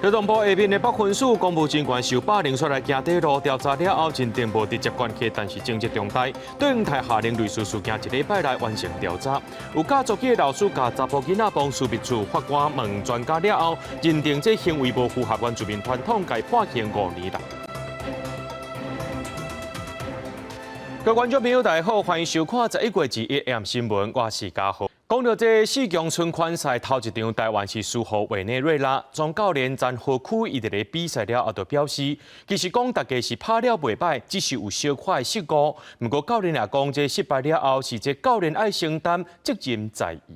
勞動部下面的北分署公務人員受霸凌煞來行短路，調查了後認定無直接關係，但是情節重大，卓榮泰下令類似事件一禮拜內完成調查。有教足紀的老師共查埔囡仔幫樞密處法官問專家了後，認定這行為無符合原住民傳統，共判刑5年啦。各位觀眾朋友，大家好，歡迎收看11月21 AM 新聞，我是嘉豪。講到這四強循環賽頭一場，台灣是輸予委內瑞拉。總教練詹和區伊佇咧比賽了後就表示，其實講大家是拍了袂䆀，只是有小可的失誤。毋過教練也講，這失敗了後是這教練愛承擔責任在伊。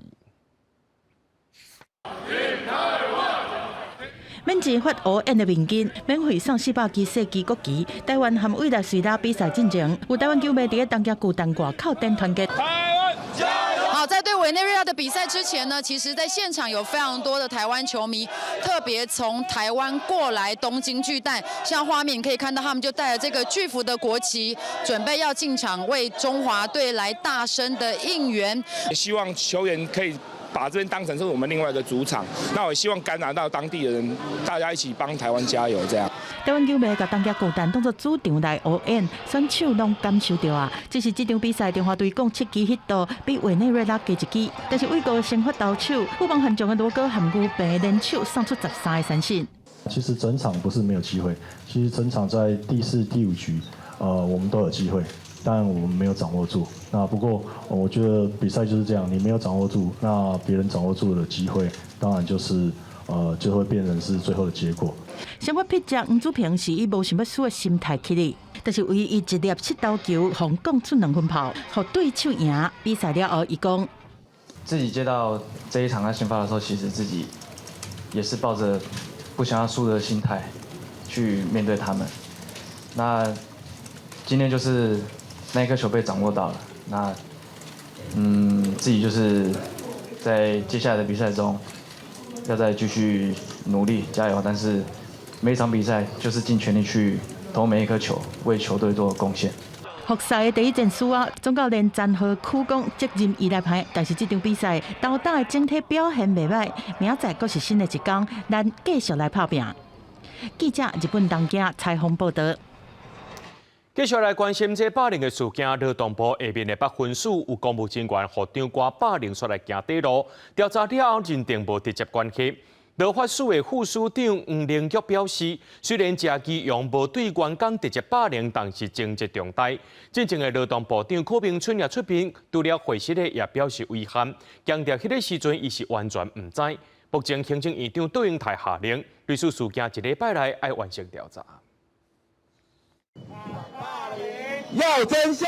免錢發烏煙的面巾，免費送400支世紀國旗。台灣和委內瑞拉比賽進前，有台灣球迷佇咧東京巨蛋外口等團結。好，在對委內瑞拉的比賽之前呢，其實在現場有非常多的台灣球迷，特別從台灣過來東京巨蛋。像畫面可以看到，他們就帶了這個巨幅的國旗，準備要進場為中華隊來大聲的應援。希望球員可以把這邊當成是我們另外一個主場，那我希望感染到當地的人，大家一起幫台灣加油，這樣。台灣球迷共東京巨蛋當作主場來応援，選手攏感受著啊！只是這場比賽，中華隊共七支ヒット，比委內瑞拉加一支。但是偉哥先發投手，富邦悍將的羅哥和牛棚連手送出13個三振。其實整場不是沒有機會，其實整場在第四、第五局，我們都有機會，但我們沒有掌握住。那不過，我覺得比賽就是這樣，你沒有掌握住，那別人掌握住的機會，當然就是，就會變成是最後的結果。先發ピッチャー黃子平是以無想欲輸的心態起哩，但是唯伊一粒七投球，予攻出兩分炮，予對手贏。比賽了後，伊講自己接到這一場在先發的時候，其實自己也是抱着不想要輸的心態去面對他們。那今天就是那一顆球被掌握到了，那自己就是在接下來的比賽中要再繼續努力加油，但是每一場比賽就是盡全力去投每一顆球，為球隊做貢獻。復賽的第一戰輸啊，總教練詹和區講責任伊來擔，但是這場比賽投打的整體表現袂䆀，明仔載閣是新的一天，咱繼續來拍拚。記者日本東京採訪報導。繼續來關心這霸凌的事件，勞動部下面的北分署有公務人員予長官霸凌，煞來行短路，調查了後認定無直接關係。勞發署的副署長黃玲玉表示，雖然謝基陽無對員工直接霸凌，但是情節重大。進前的勞動部長柯明春也出面，除了會失的也表示遺憾，強調彼個時陣伊是完全毋知。目前行政院長卓榮泰下令，類似事件一禮拜內愛完成調查。要真相。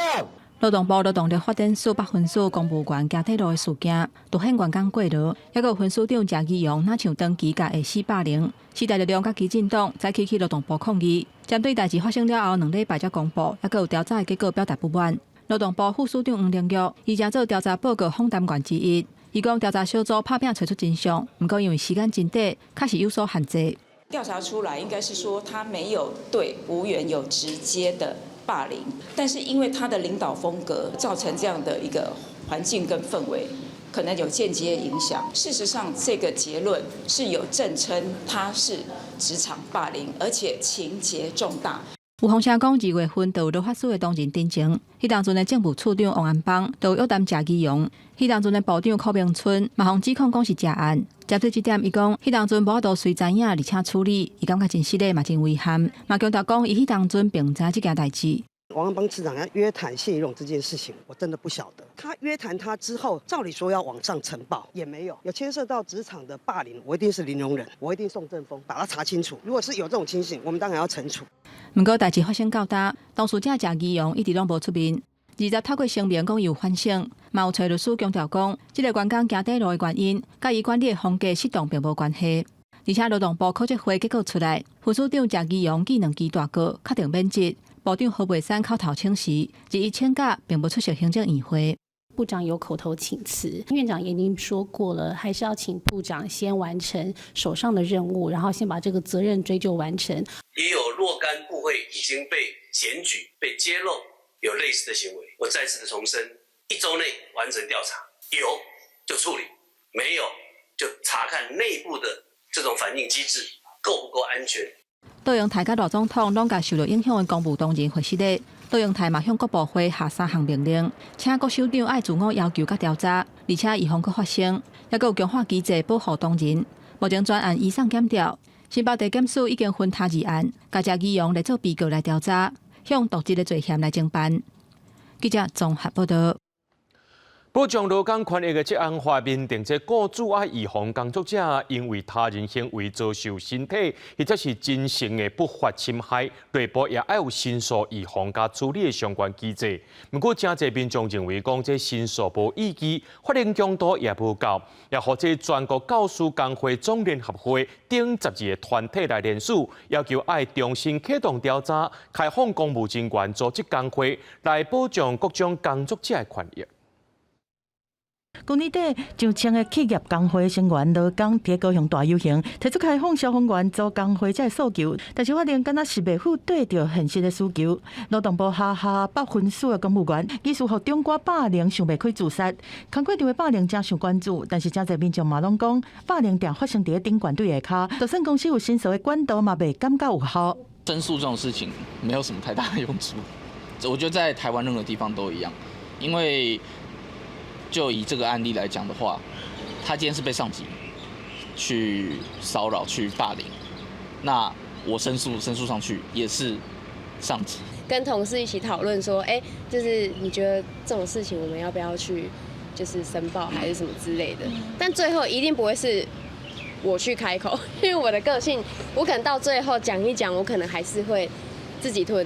勞動部勞動力發展署北分署公務員行短路的事件，凸顯員工過勞，抑閣有分署長謝基陽，若像長期共下屬霸凌。時代力量佮基進黨早起去勞動部抗議，針對代誌發生了後2禮拜才公布，抑閣有調查的結果表達不滿。勞動部副署長黃玲玉，伊正做調查報告訪談員之一，伊講調查小組拍拚揣出真相，毋過因為時間真短，確實有所限制。調查出來應該是說他沒有對吳員有直接的霸凌，但是因為他的領導風格造成這樣的一個環境跟氛圍，可能有間接影響。事實上，這個結論是有證稱他是職場霸凌，而且情節重大。有風聲講，2月份就有勞發署的同仁陳情，彼當陣的政務處長王安邦就約談謝基陽，彼當陣的部長柯明春嘛予指控講是食案。針對這點，伊講彼當陣無法度隨知影，而且處理，伊感覺真失禮嘛，真遺憾，嘛強調講伊彼當陣並毋知這件代誌。王安邦次長要約談謝宜容這件事情，我真的不曉得。他約談他之後，照理說要往上呈報，也沒有。有牽涉到職場的霸凌，我一定是零容忍，我一定送政風，把他查清楚。如果是有這種情形，我們當然要懲處。毋過代誌發生到今，當事者謝宜容一直攏無出面。20透過聲明講伊有反省，嘛有揣律師強調講，這個員工行短路的原因，佮伊管理的風格失當並無關係。而且勞動部考績會結果出來，副署長謝宜容記兩支大過，確定免職。部長何佩珊口頭請辭，而伊請假並無出席行政院會。部長有口頭請辭，院長也已經說過了，還是要請部長先完成手上的任務，然後先把這個責任追究完成。也有若干部會已經被檢舉、被揭露有類似的行為。我再次的重申，一周內完成調查，有就處理，沒有就查看內部的這種反應機制夠不夠安全？卓榮泰佮賴總統攏共受著影響的公務同仁回失禮。卓榮泰嘛向各部會下三項命令，請各首長愛自我要求佮調查，而且預防閣發生，猶閣有強化機制保護同仁。目前全案移送檢調，新北地檢署已經分他二案，共謝宜陽列做被告來調查，向瀆職的罪嫌來偵辦。記者綜合報道。保障勞工權益的職安法明定，這雇主愛預防工作者因為他人行為遭受身體或者是精神的不法侵害，內部也愛有申訴預防佮處理的相關機制。毋過，誠濟民眾認為講這申訴無意義，法令強度也無夠，也予這全國教師工會總聯合會等12個團體來聯署，要求愛重新啟動調查，開放公務人員組織工會，來保障各種工作者的權益。舊年底，上千个企業工會成員勞工佇高雄大遊行，提出開放消防員組工會這个訴求，但是法令敢若是袂符對著現實的需求。勞動部轄下北分署的公務員，疑似予長官霸凌，想袂開自殺。工課場的霸凌誠受關注，但是誠濟民眾嘛攏講，霸凌定發生佇咧頂懸隊下跤，就算公司有申訴的管道，嘛袂感覺有效。申訴這種事情沒有什麼太大的用處，我覺得在台灣任何地方都一樣，因為。就以這個案例來講的話，他今天是被上級去騷擾、去霸凌，那我申訴上去也是上級。跟同事一起討論說，哎，就是你覺得這種事情我們要不要去，就是申報還是什麼之類的？但最後一定不會是我去開口，因為我的個性，我可能到最後講一講，我可能還是會自己吞。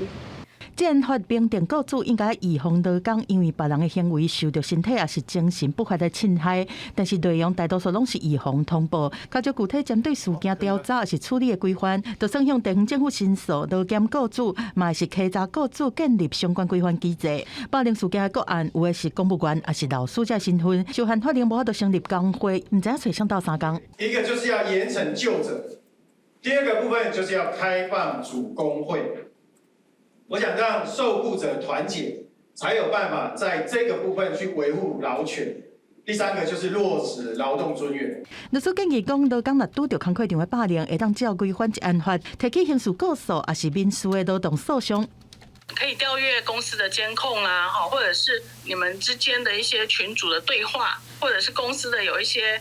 職安法明定，雇主應該預防勞工因為別人的行為受著身體抑是精神不法的侵害，但是內容大多數攏是預防通報，較少具體針對事件調查抑是處理的規範，就算向地方政府申訴，勞檢雇主嘛是稽查雇主建立相關規範機制。霸凌事件的個案，有的是公務員，抑是老師這身份，受限法令無法度成立工會，毋知影揣誰鬥相共。一個就是要嚴懲舊者，第二個部分就是要開放組工會。我想讓受僱者團結，才有辦法在這個部分去維護勞權。第三個就是落實勞動尊嚴。律師建議講，勞工若拄著工課場的霸凌，會當照規範職安法提起刑事告訴，抑是民事的勞動訴訟。可以調閱公司的監控啊，或者是你們之間的一些群組的對話，或者是公司的有一些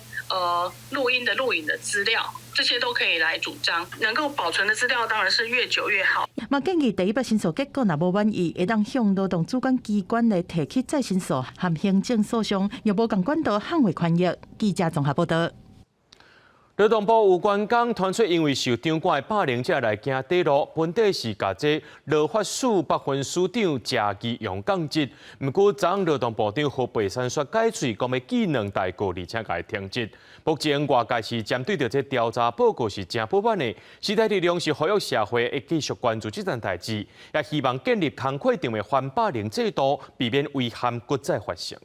錄音的錄影的資料，這些都可以來主張。能夠保存的資料當然是越久越好。嘛建議第一筆申訴結果若無滿意，會當向勞動主管機關來提起再申訴和行政訴訟，用無仝管道捍衛權益。記者綜合報道。勞動部有員工傳出因為受長官的霸凌者來行短路，本底是共這勞發署北分署長謝宜陽降職。毋過，昨勞動部長何佩珊煞改喙，講欲記兩大過，而且共伊停職。目前外界是針對著這調查報告是誠不滿的，時代力量是呼籲社會會繼續關注這件代誌，也希望建立工課場的反霸凌制度，避免遺憾閣再發生。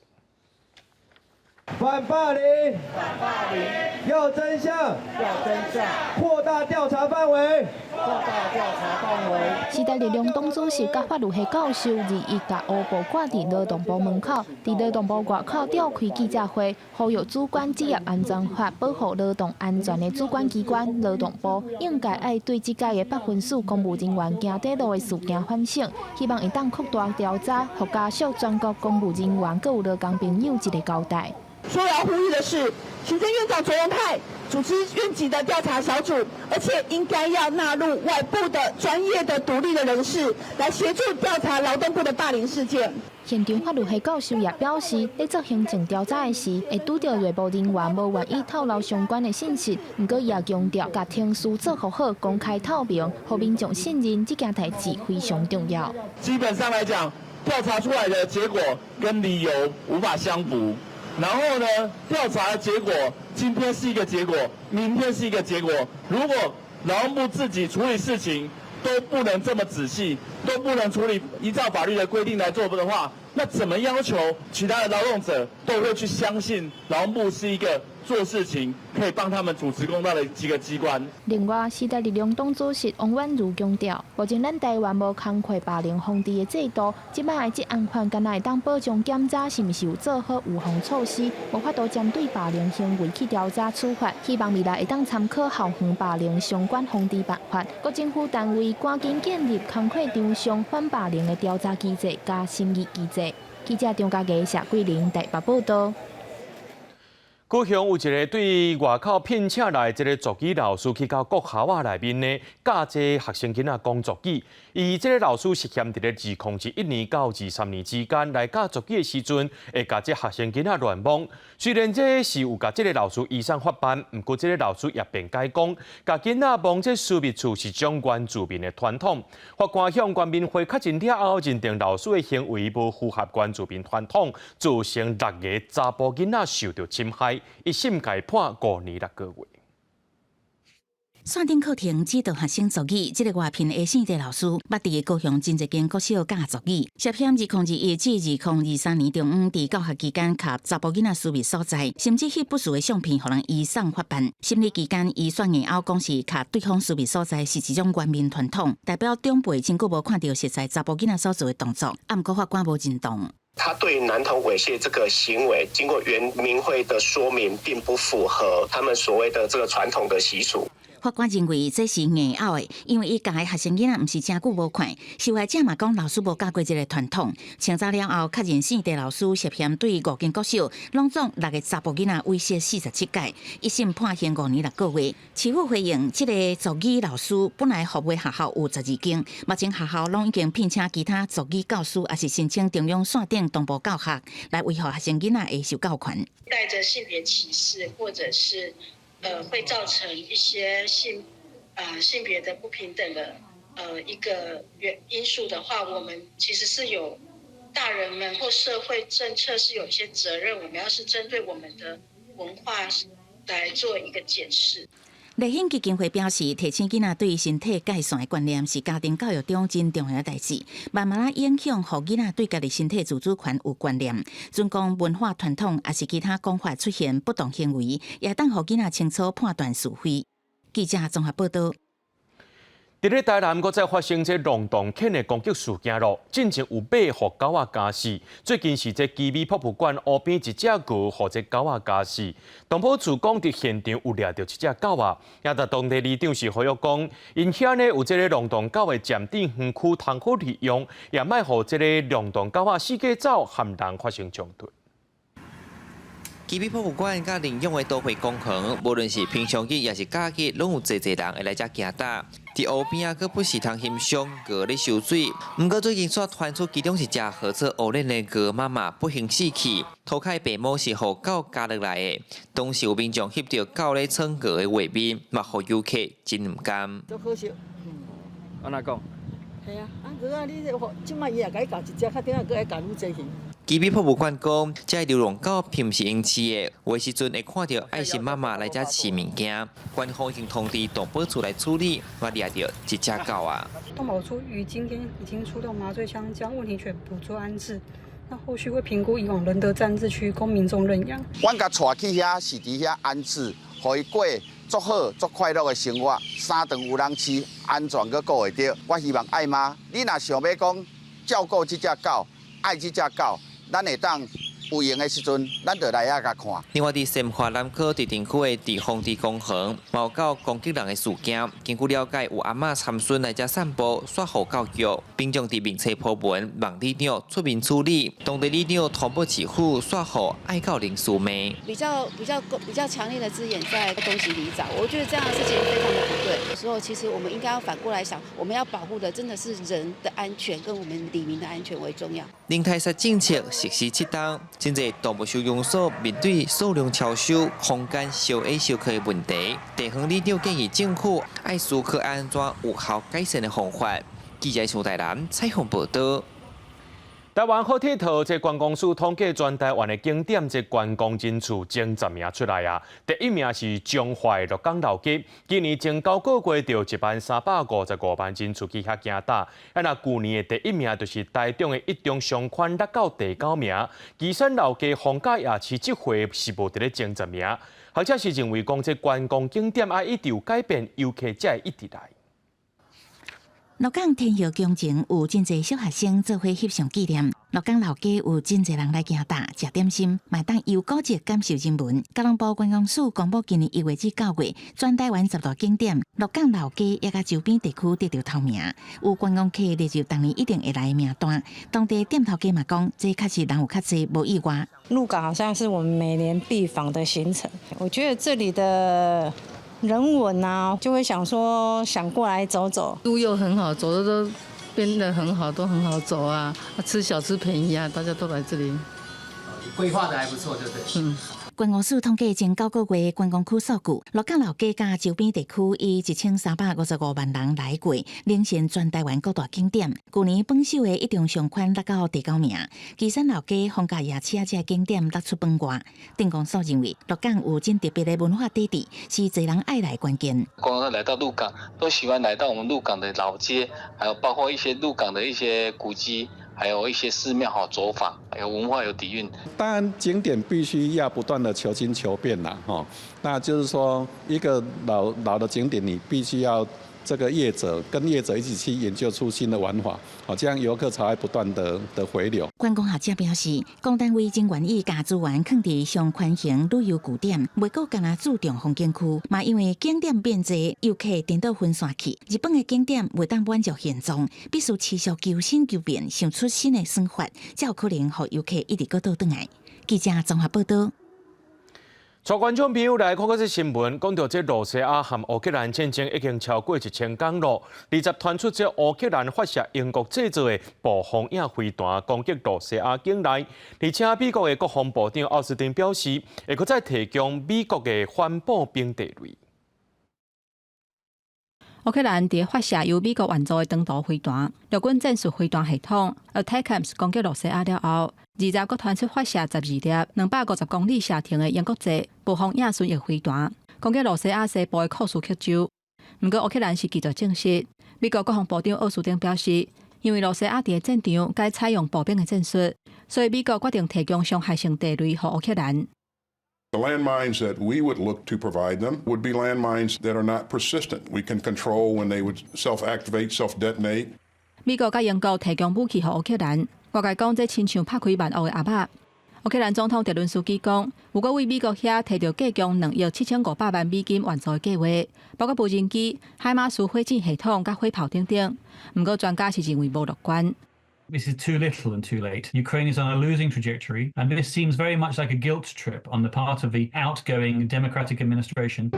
反霸凌，反霸凌，要真相，要真相，擴大調查範圍，擴大調查範圍。時代力量黨主席佮法律系教授21共烏布掛佇勞動部門口，佇勞動部外口召開記者會，呼籲主管職業安全法保護勞動安全的主管機關勞動部，應該愛對這屆的北分署公務人員行短路的事件反省，希望會當擴大調查，予家屬全國公務人員閣有勞工朋友一個交代。所以要呼籲的是，行政院長卓榮泰組織院級的調查小組，而且應該要納入外部的專業的獨立的人士來協助調查勞動部的霸凌事件。現場法律系教授也表示，咧做行政調查的時，會拄著內部人員無願意透露相關的信息，毋過伊也強調，共程序做好、公開透明，予民眾信任，這件代誌非常重要。基本上來講，調查出來的結果跟理由無法相符。然後呢，調查的結果今天是一個結果，明天是一個結果。如果勞動部自己處理事情都不能這麼仔細，都不能處理依照法律的規定來做的話，那怎麼要求其他的勞動者都會去相信勞動部是一個做事情可以幫他們主持公道的幾個機關？另外，時代力量黨主席王婉如強調，目前咱台灣無工課霸凌防治的制度，這擺的職安法敢若會當保障檢查是毋是有做好預防措施，無法度針對霸凌行為去調查處罰。希望未來會當參考校園霸凌相關防治辦法，各政府單位趕緊建立工課場上反霸凌的調查機制佮審議機制。記者張家傑、謝桂玲台北報道。高雄有一个對外口聘請來這个族語老師去到國校仔內面呢，教這學生囡仔講族語。伊這个老師涉嫌佇咧2021年到23年之間來教族語的時陣，會共這學生囡仔亂摸。雖然這是有共這个老師移送法辦，毋過這个老師也辯解講，共囡仔摸這私密處是種原住民的傳統。法官向原民會確認了後，認定老師的行為無符合原住民傳統，造成六个查埔囡仔受著侵害。一審共判5年6個月。線頂課程指導學生族語，這个外聘的姓鄭老師，捌佇高雄真濟間國小教族語，涉嫌2021至2023年中央佇教學期間，𤆬查埔囡仔私密所在，甚至翕不實的相片，予人移送法辦。審理期間，伊煞硬拗講是𤆬對方私密所在是一種原民傳統，代表長輩真久無看著熟似查埔囡仔所做的動作，啊，毋過法官無認同。他對男童猥褻這個行為，經過原民會的說明，並不符合他們所謂的這個傳統的習俗。法官認為這是硬拗的，因為伊教的學生囡仔毋是誠久無看，受害者嘛講老師無教過這个傳統。清查了後，確認姓鄭老師涉嫌對五間國小攏總六个查埔囡仔猥褻47屆，一審判刑5年6個月。市府回應，這个族語老師本來服務學校有12間，目前學校攏已經聘請其他族語教師，抑是申請中央線頂同步教學，來維護學生囡仔的受教權。帶著性別歧視，或者是會造成一些性別的不平等的一個原因素的話，我們其實是有大人們或社會政策是有一些責任，我們要是針對我們的文化來做一個檢視。麗興基金會表示，提醒囡仔對身體界線的觀念是家庭教育中真重要的代誌，慢慢仔影響，予囡仔對家己身體自主權有觀念。準講文化傳統，抑是其他講法出現不當行為，也當予囡仔清楚判斷是非。記者綜合報道。佇咧台南，閣再發生這浪蕩犬的攻擊事件囉。進前有馬予狗仔咬死，最近是這旗美博物館湖邊一隻鵝，予這狗仔咬死。動保處講，佇現場有掠著一隻狗仔，也但當地里長是呼籲講，𪜶遐呢有這个浪蕩狗的佔地園區通好利用，也莫予這个浪蕩狗仔四界走，和人發生衝突。旗美博物館佮領養的都會公園，無論是平常日抑是假日，攏有濟濟人會來遮行踏。佇湖邊仔，閣不時通欣賞鵝咧游水。毋過最近煞傳出其中一隻號做烏練的鵝媽媽不幸死去，塗跤白毛是予狗咬落來的。當時有民眾翕著狗咧創鵝的畫面，嘛予遊客真毋甘。足可惜。按怎講？係啊，啊鵝仔，你這這擺伊也共伊咬一隻，較頂下閣愛咬愈濟去。旗美博物館講，這流浪狗並毋是𪜶飼的，有的時陣會看著愛心媽媽來遮飼物件，官方已經通知動保處來處理，嘛掠著一隻狗仔。動保處於今天已經出動麻醉槍，將問題犬捕捉安置。那後續會評估移往仁德暫置區供民眾認養。阮共帶去遐是佇遐安置，予伊過足好、足快樂的生活，三頓有人飼，安全閣顧會著。我希望愛媽，你若想欲講照顧這隻狗，愛這隻狗。咱會當有閒的時陣，咱就來遐共看。另外，佇善化南科佇鎮區的地方地公園，嘛有狗攻擊人的事件。根據了解，有阿嬤摻孫來遮散步，煞予狗咬，民眾佇面冊 po 文，望里長出面處理。當地里長通報市府，煞予愛狗人士罵。比較強烈的字眼在攻擊里長，我覺得這樣的事情非常的不對。有時候其實我們應該要反過來想，我們要保護的真的是人的安全，跟我們里民的安全為重要。人太殺政策實施7冬，真濟動物收容所面對數量超收、空間小矮小客的問題。地方里長建議政府愛思考按怎有效改善的方法。記者蘇台南採訪報道。台灣好佚佗，這觀光署統計全台灣的景點，這觀光人次前十名出來啊。第一名是彰化鹿港老街，今年前九個月就1萬355萬人次去遐行踏。啊，若舊年的第一名就是台中的一中商圈，落到第九名。旗山老街逢甲夜市這回是無佇咧前十名。學者是認為講，這觀光景點愛一直有改變，遊客才會一直來。鹿港天后宮前有真濟小學生做伙翕相紀念。鹿港老街有真濟人來行踏、食點心，嘛會當遊古蹟感受人文。交通部觀光署公布今年1月至9月全台灣十大景點，鹿港老街也佮周邊地區得著頭名，有觀光客列入逐年一定會來的名單。當地店頭家嘛講，這確實人有較濟，無意外。鹿港好像是我們每年必訪的行程，我覺得這裡的人文啊，就會想說想過來走走。路又很好，走的都變得很好，都很好走啊。吃小吃便宜啊，大家都來這裡。規劃得還不錯，對不對？嗯。觀光署統計前九個月觀光區數據，鹿港老街佮周邊地區以1355萬人來過，領先全台灣各大景點。舊年榜首的一中商圈落到第九名，旗山老街、逢甲夜市這景點落出榜外。鎮公所認為，鹿港有真特別的文化底蘊，是濟人愛來關鍵。觀光客來到鹿港，都喜歡來到我們鹿港的老街，還有包括一些鹿港的一些古蹟。還有一些寺廟好走訪，有文化有底蘊。當然景點必須要不斷的求新求變啦，吼。那就是說，一個老老的景點，你必須要這個業者跟業者一起去研究出新的玩法，好，這樣遊客才會不斷的回流。觀光學者表示，公單位真願意共資源囥佇上寬型旅遊據點，袂閣干焦注重風景區，嘛因為景點變濟，遊客顛倒分散去。日本的景點袂當滿足現狀，必須持續求新求變，想出新的算法，才有可能予遊客一直閣倒轉來。記者綜合報道。帶觀眾朋友來看看這新聞，講著這羅西亞和烏克蘭戰爭已經超過1000工咯。20傳出這烏克蘭發射英國製造的暴風影飛彈攻擊羅西亞境內，而且美國的國防部長奧斯汀表示，會閣再提供美國的反步兵地雷。烏克蘭佇發射由美國援助的長途飛彈、陸軍戰術飛彈系統，ATACMS 攻擊羅西亞了後，二十閣傳出發射12粒250公里射程的英國製暴風影巡弋飛彈，攻擊羅西亞西部的庫斯克州。毋過烏克蘭是拒絕證實。美國國防部長奧斯汀表示，因為羅西亞佇戰場改採用步兵的戰術，所以美國決定提供傷害性地雷予烏克蘭。 The landmines that we would look to provide them would be landmines that are not persistent. We can control when they would self-activate, self-detonate. 美國佮英國提供武器予烏克蘭，外界講這親像拍開萬惡的盒仔。烏克蘭總統澤倫斯基講，有閣對美國遐提著提供2億7500萬美金援助的計劃，包括無人機、海馬斯火箭系統佮火炮等等。毋過專家是認為無樂觀。 This is too little and too late. Ukraine is on a losing trajectory, and this seems very much like a guilt trip on the part of the outgoing Democratic administration.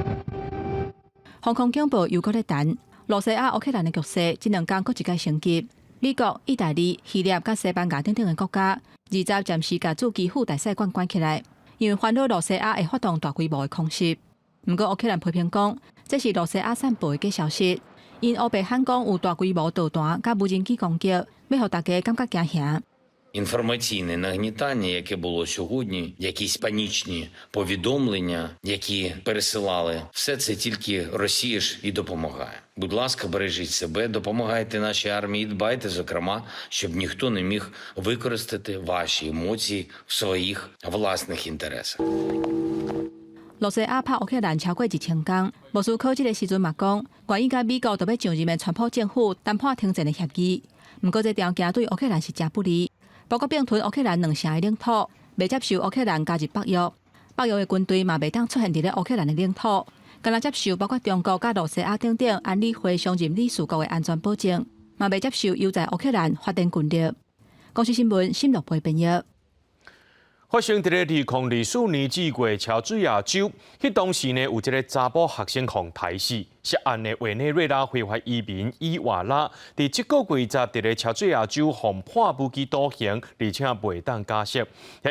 防空警報又閣咧彈，羅西亞、烏克蘭的局勢這兩工閣一擺升級。美國、意大利、希臘佮西班牙等等的國家，二十暫時共駐基輔大使館關起來，因為煩惱羅西亞會發動大規模的空襲。毋過烏克蘭批評講，這是羅西亞散布的假消息，𪜶烏白喊講有大規模導彈佮無人機攻擊，欲予大家感覺驚嚇。 Інформаційне нагнітання, яке було сьогодні, якісь панічні повідомлення, які пересилали, все це тільки Росії ж і допомагає. Будь ласка, бережіть себе, допомагайте нашій армії, дбайте, зокрема, щоб ніхто не міг використати ваші емоції в своїх власних інтересах. 羅西亞拍烏克蘭超過1000工，莫斯科這个時陣嘛講，願意佮美國著欲上任的川普政府談判停戰的協議。毋過這條件對烏克蘭是誠不利，包括併吞烏克蘭兩成的領土，袂接受烏克蘭加入北約，北約的軍隊嘛袂當出現佇咧烏克蘭的領土，干焦接受包括中國佮羅西亞等等安理會常任理事國的安全保證，嘛袂接受優待烏克蘭發展軍力。公視新聞沈樂培編譯。發生佇咧2024年4月喬治亞州，彼當時呢有一个查埔學生予刣死，涉案的委內瑞拉非法移民伊瓦拉，佇這个月十佇咧喬治亞州予判無期徒刑，而且袂當假釋。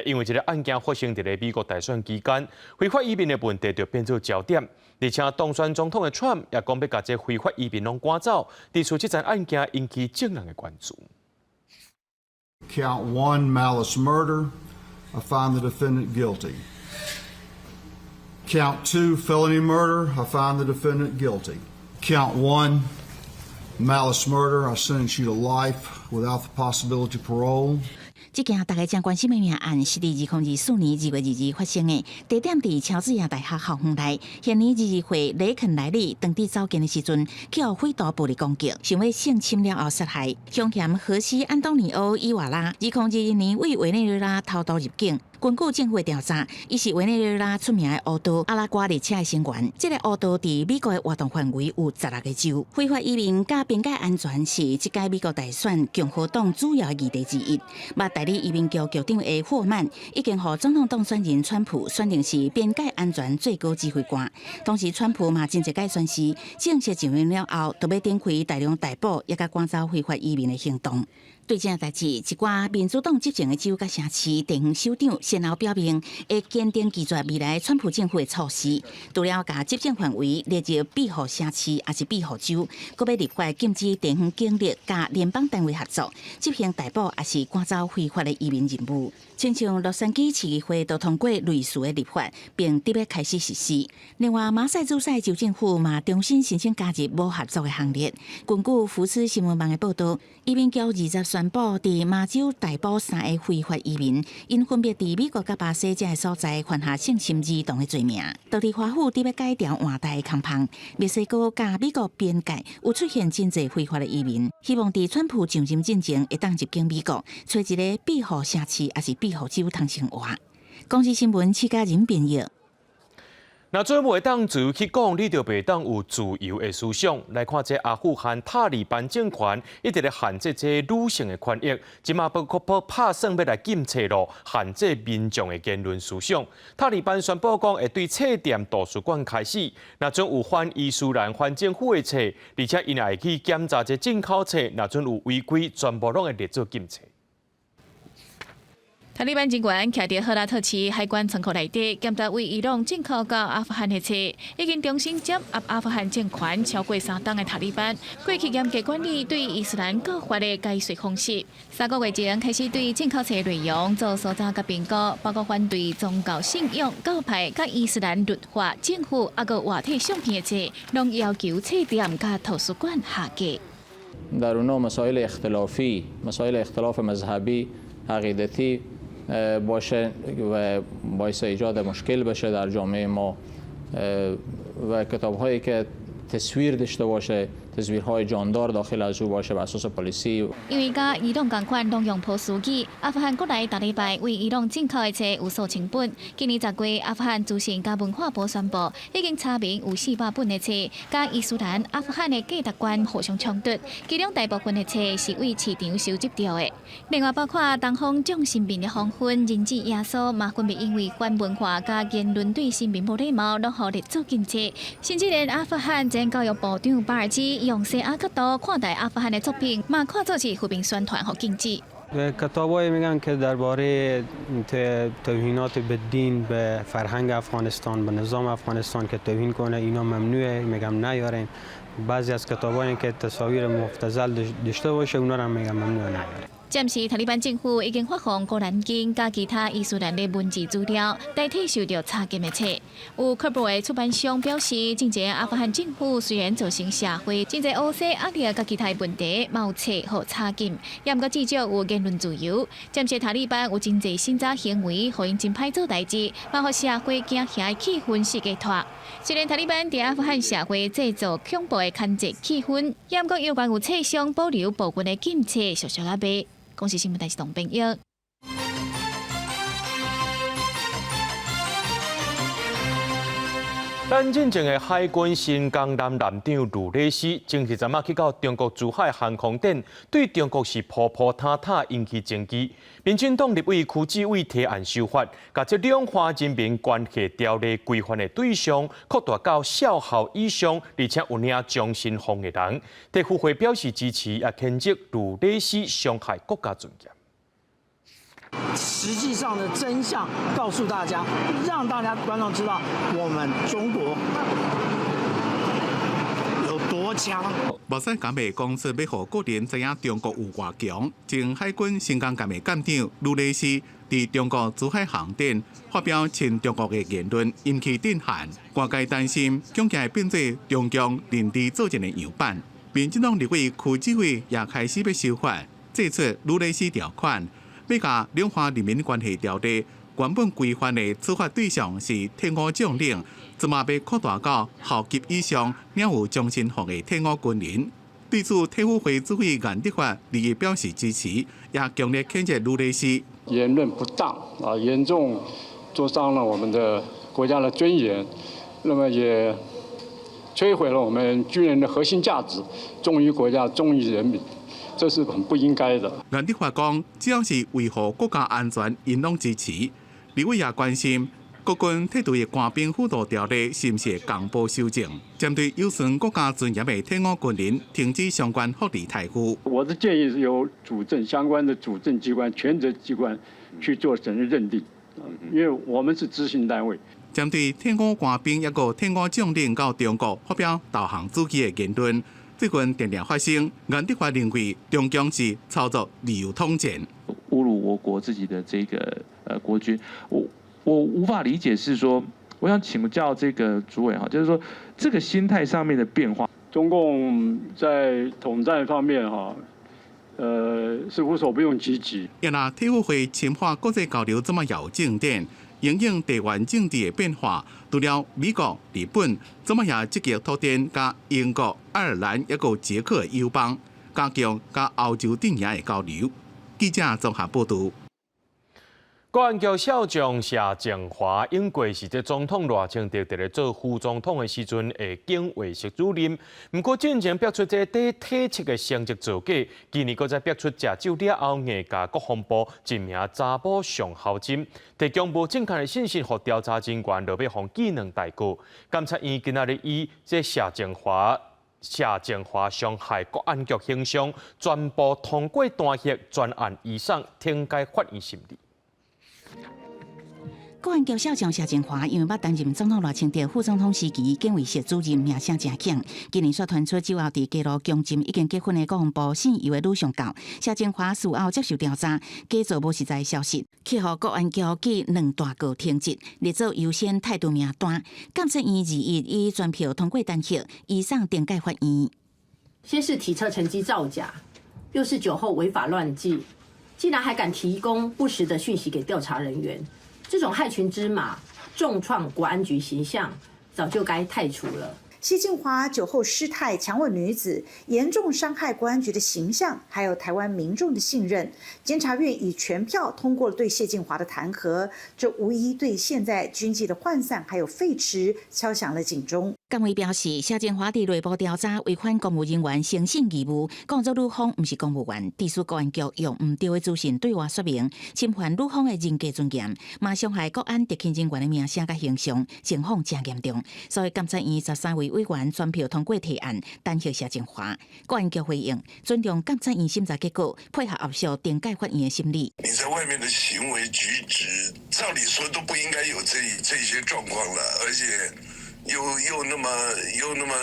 因為這个案件發生佇咧美國大選期間，非法移民的問題就變做焦點。而且當選總統的川普也講欲共這非法移民攏趕走，指出這樁案件引起眾人的關注。Count 1, malice murder, I find the defendant guilty. Count 2, felony murder, I find the defendant guilty. Count 1, malice murder, I sentence you to life without the possibility of parole. 這件大家真關心的命案是佇2024年2月22日發生的，地點佇喬治亞大學校園內。現年22歲雷肯萊利當佇走近的時陣，去予匪徒暴力攻擊，想欲性侵了後殺害。兇嫌荷西安東尼奧伊瓦拉，2021年對委內瑞拉偷渡入境。根據政府的調查，伊是委內瑞拉出名的黑道阿拉瓜列車的成員。這個黑道佇美國的活動範圍有16個州。非法移民佮邊界安全是這屆美國大選共和黨主要議題之一。嘛，代理移民局局長的霍曼已經予總統當選人川普選定是邊界安全最高指揮官。同時，川普嘛真濟擺宣示，正式上任了後，就欲展開大量逮捕，抑佮趕走非法移民的行動。對這件代誌，一寡民主黨執政的州佮城市地方首長先後表明，會堅定拒絕未來川普政府的措施。除了共執政範圍列入庇護城市，抑是庇護州，閣欲立法禁止地方警力佮聯邦單位合作執行逮捕，抑是趕走非法的移民任務。親像洛杉磯市議會都通過類似的立法，並準備開始實施。另外，馬賽諸塞州政府嘛重新申請加入無合作的行列。根據福斯新聞網的報道，移民局20宣布，佇馬州逮捕三个非法移民，𪜶分別佇美國佮巴西這个所在犯下性侵兒童的罪名。當地華府準備改朝換代的攻防，墨西哥佮美國邊界有出現真濟非法的移民，希望佇川普上任進前會當入境美國，揣一个庇護城市，抑是庇護州通生活。公視新聞，戚家人編譯。若做袂當自由去講，你就袂當有自由的思想。來看這阿富汗塔利班政權一直咧限制這女性的權益，這馬包括拍算欲來禁冊囉，限制民眾的言論思想。塔利班宣布講會對冊店、圖書館開始，若準有反伊斯蘭、反政府的冊，而且𪜶也會去檢查這進口冊，若準有違規，全部攏會列做禁冊。塔利班政權徛佇赫拉特市海關倉庫內底，檢查對伊朗進口到阿富汗的冊，已經重新掌握阿富汗政權超過3冬的塔利班，過去嚴格管理對伊斯蘭教法的解說方式。3個月前開始對進口冊內容做搜查佮評估，包括反對宗教信仰、教派佮伊斯蘭律法、政府抑閣活體相片的冊，攏要求冊店佮圖書館下架。 در اونا مسائل اختلافی مسائل اختلاف مذهبی عقیدتی باشه و باعث ایجاد مشکل بشه در جامعه ما و کتاب هایی که تصویر داشته باشه تصویرهای جاندار داخل از او باشه بر اساس پالیسی 因為佮伊朗仝款攏用波斯語，阿富汗國內塔利班對伊朗進口的冊有數千本。今年10月，阿富汗資訊佮文化部宣布，已經查明有400本的冊，佮伊斯蘭、阿富汗的價值觀互相衝突。其中大部分的冊是對市場收集著的。另外，包括東方眾神明的黃昏、人質耶穌，嘛分別因為反文化佮言論對神明無禮貌，攏予列做禁冊。甚至連阿富汗前教育部長巴爾基用西亞角度看待阿富汗的作品，嘛看做是負面宣傳，予禁止。 کتابایی میگن که درباره توهینات به دین به فرهنگ افغانستان به نظام افغانستان که توهین کنه اینا ممنوعه میگم نیارین بعضی از کتابایی که تصاویر مبتذل داشته باشه اونا رو هم میگم ممنوعه نیارین。暫時，塔利班政府已經發放《古蘭經》佮其他伊斯蘭的文字資料，代替受著查禁的冊。有喀布爾的出版商表示，進前阿富汗政府雖然造成社會真濟烏色壓力佮其他問題，嘛有冊予查禁，也毋過至少有言論自由。暫時塔利班有真濟審查行為，予𪜶真歹做代誌，嘛予社會驚嚇的氣氛四界拖。雖然塔利班佇阿富汗社會製造恐怖的牽制氣氛，也毋過猶原有冊商保留部分的禁冊，俗俗仔賣。公視新聞台是董編譯。咱進前的海軍新江艦艦長呂禮詩，前日陣仔去到中國珠海航空展，對中國是鋪鋪沓沓引起爭議。民進黨立委柯志偉提案修法，共這兩岸人民關係條例規範的對象擴大到少校以上，而且有領終身俸的人。地府會表示支持，也譴責呂禮詩傷害國家尊嚴。實際上的真相告訴大家，讓大家觀眾知道我們中國有多多強。無使敢會講說欲予國人知影中國有偌強。前海軍新港艦的艦長呂禮詩佇中國珠海航展發表親中國的言論，引起震撼。外界擔心，恐驚會變做中共認知作戰的樣板。民進黨立委柯志偉也開始欲修法，祭出呂禮詩條款，欲共兩岸人民關係條例原本規範的處罰對象是退伍將領，這馬欲擴大到校級以上領有終身俸的退伍軍人。對此，體輔會主委顏德發立即表示支持，也強烈譴責呂禮詩言論不當啊，嚴重挫傷了我們的國家的尊嚴，那麼也摧毀了我們軍人的核心價值，忠於國家，忠於人民，這是很不應該的。顏德發講，只要是維護國家安全，𪜶攏支持。立委也關心國軍退伍的官兵輔導條例是毋是會同步修正，針對有損國家尊嚴的退伍軍人，停止相關福利待遇。我的建議是由主政相關的主政機關、權責機關去做審認認定，因為我們是執行單位。針對退伍官兵抑閣退伍將領到中國發表投降主義的言論，最近定定發生，顏德發認為中共是操作自由統戰，侮辱我國自己的這個國軍，我無法理解，是說，我想請教這個主委哈，就是說這個心態上面的變化。中共在統戰方面哈，是無所不用其極。若體輔會深化國際交流，這馬有進展，因應地緣政治的變化，除了美國、日本，這馬也積極拓展佮英國、愛爾蘭抑閣捷克的友邦，加強佮歐洲陣營的交流。記者綜合報導。國安局少將謝正華，應過是這總統賴清德佇咧做副總統的時陣的警衛室主任。毋過進前爆出這個體測的成績造假，今年閣再爆出食酒了後硬共國防部一名查某上喉針，提供無正確的信息，予調查人員落尾予記兩大過。監察院今仔日以這謝正華傷害國安局形象，全部通過彈劾，全案移送懲戒法院審理。國安局少將謝正華因為捌擔任總統賴清德副總統時期警衛室主任，名聲誠響。今年煞傳出酒後佇街路強針已經結婚的國防部姓游的女上校。謝正華事後接受調查，假造無實在消息，去予國安局記兩大過停職，列做優先汰除名單。監察院21以全票通過彈劾，移送懲戒法院。先是體測成績造假，又是酒後違法亂紀，竟然還敢提供不實的訊息給調查人員。這種害群之馬，重創國安局形象，早就該汰除了。謝靜華酒後失態，強吻女子，嚴重傷害國安局的形象，還有台灣民眾的信任。監察院以全票通過了對謝靜華的彈劾，這無疑對現在軍紀的渙散還有廢弛敲響了警鐘。監委表示，謝正華佇內部調查違反公務人員誠信義務，講做女方毋是公務員，致使國安局用毋對的資訊對外說明，侵犯女方的人格尊嚴，嘛傷害國安特勤人員的名聲佮形象，情況誠嚴重。所以監察院13位委員全票通過提案，彈劾謝正華。國安局回應，尊重監察院審查結果，配合後續懲戒法院的審理。你在外面的行為舉止，照理說都不應該有這些狀況了，而且又那麼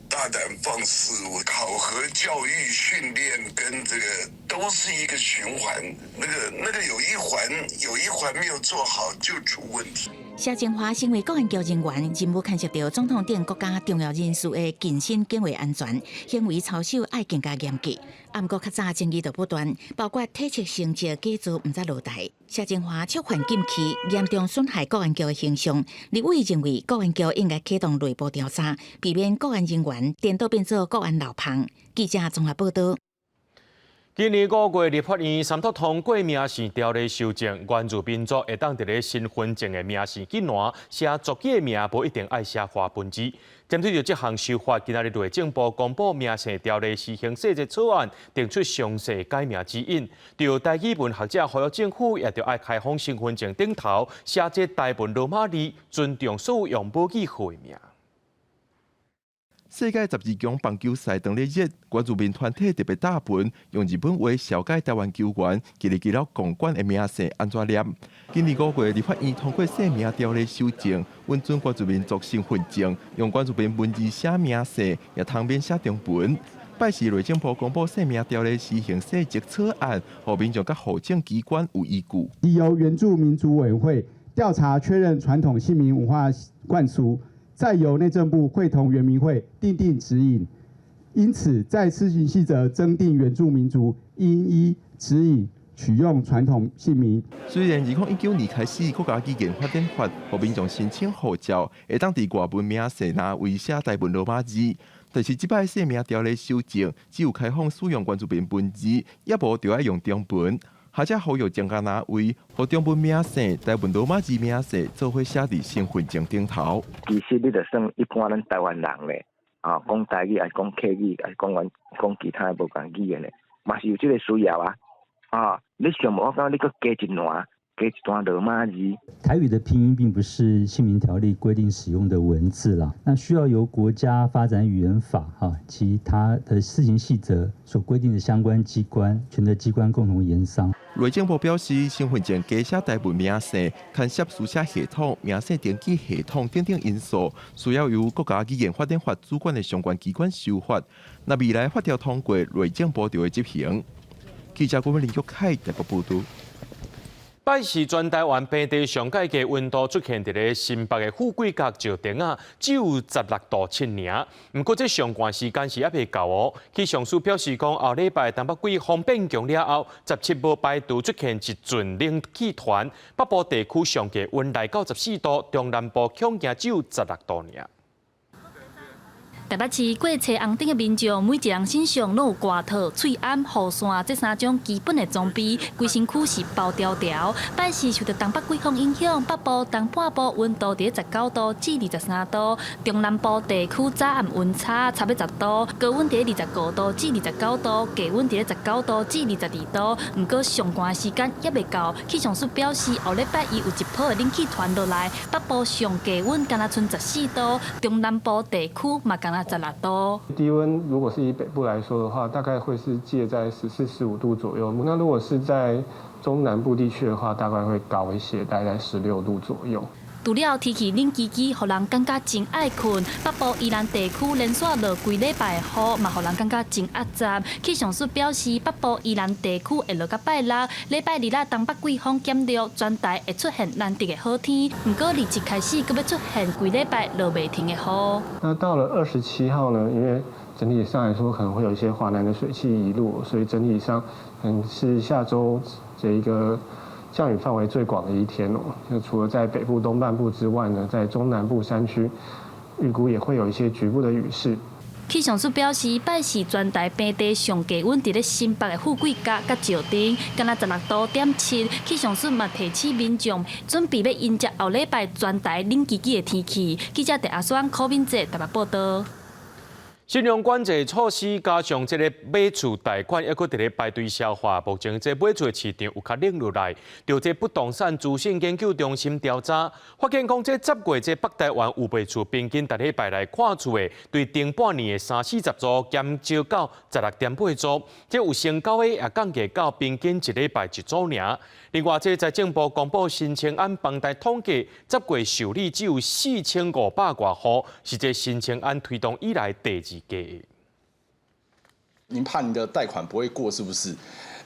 大膽放肆，我考核、教育、訓練跟這個都是一個循環，那個有一環沒有做好就出問題。謝正華身為國安局人員，任務牽涉到總統等國家重要人士的近身警衛安全，行為操守愛更加嚴格。毋過較早爭議就不斷，包括體測成績假造毋才落台。謝正華觸犯禁區，嚴重損害國安局的形象。立委認為國安局應該啟動內部調查，避免國安人員顛倒變做國安漏縫。記者綜合報道。今年5月，立法院三讀通過名姓條例修正，原住民族會當佇咧身份證的名姓一欄寫族語的名，無一定愛寫華文字。針對著這項修法，今仔日內政部公布名姓條例施行細則草案，定出詳細改名指引。著台語文學者呼籲政府也著愛開放身份證頂頭寫這台文羅馬字，尊重所有用母語號的名。世界十二強棒球賽當咧熱，原住民團體特別打分，用日本話紹介台灣球員，記錄記錄共管的名姓按怎念。今年5月，立法院通過姓名條例修正，允准原住民族身份證用原住民文字寫名姓，也通免寫中文。拜四內政部公布姓名條例施行細則草案，予民眾佮戶政機關有依據。由原住民族委員會調查確認傳統姓名文化慣俗。再由內政部會同原民會訂定指引，因此在施行細則增訂原住民族應依指引取用傳統姓名。雖然2019年開始，國家語言發展法，予民眾申請護照，會當佇外文名姓欄位寫台文羅馬字，但是這擺姓名條例修正，只有開放使用原住民文字，也無著愛用中文。學者呼籲增加欄位，予中文名姓、台文羅馬字名姓做伙寫佇身份證頂頭。其實你就算一般咱台灣人咧，啊，講台語，抑是講客語，抑是講阮講其他無仝語言的，嘛是有這個需要啊。啊，你想無？我感覺你閣加一欄，加一段羅馬字。台語的拼音並不是姓名條例規定使用的文字啦，那需要由國家發展語言法哈其他的施行細則所規定的相關機關、權責機關共同研商。內政部表示，身份證加寫台文名姓，牽涉書寫系統、名姓登記系統等等因素，需要由國家語言發展法主管的相關機關修法。若未來法條通過，內政部就會執行。記者郭林玉凱台北報導。拜四全台灣平地上蓋低溫度出現佇咧新北的富貴角石碇仔，只有16.7度爾。毋過這上寒時間是猶未到哦。氣象署表示講，後禮拜東北季風變強了後，17無排除出現一陣冷氣團，北部地區上低溫來到14度，中南部恐驚只有16度爾。台北市過車紅燈的民眾，每一人身上攏有外套、喙罨、雨傘這三種基本的裝備，規身軀是包牢牢。拜四受著東北季風影響，北部東半部溫度佇19度至23度，中南部地區早暗溫差差欲10度，高溫佇25度至29度，低溫佇19度至22度。毋過上寒時間猶未到，氣象署表示，後禮拜一有一波的冷氣團落來，北部上低溫干焦賰14度，中南部地區嘛干焦16度。低溫如果是以北部來說的話，大概會是介在14、15度左右。那如果是在中南部地區的話，大概會高一些，大概16度左右。除了天氣冷吱吱，予人感覺真愛睏。北部宜蘭地區連續落幾禮拜雨，嘛予人感覺真壓雜。氣象署表示，北部宜蘭地區會落到拜六，禮拜二啦，東北季風減弱，全台會出現難得的好天。毋過27開始，閣欲出現規禮拜落袂停的雨。那到了27號呢？因為整體上來說，可能會有一些華南的水汽移入，所以整體上，是下週這一個降雨範圍最廣的一天哦。就除了在北部東半部之外呢，在中南部山區，預估也會有一些局部的雨勢。氣象署表示，拜四全台平地上低溫佇咧新北的富貴角佮石碇，干焦16.7度。氣象署嘛提醒民眾準備欲迎接後禮拜全台冷吱吱的天氣。記者鄭阿雙、柯敏哲台北報導。信用管制措施加上這個買厝貸款，猶閣佇咧排隊消化。目前這買厝的市場有較冷落來。著這不動產資訊研究中心調查，發現講這10月這北台灣有賣厝平均逐禮拜來看厝的，對頂半年的三四十組減少到16.8組，這有成交的也降低到平均一禮拜一組爾。另外，這財政部公布新青安房貸統計，10月受理只有4500外戶，是這新青安推動以來第二低。您怕您的貸款不會過，是不是？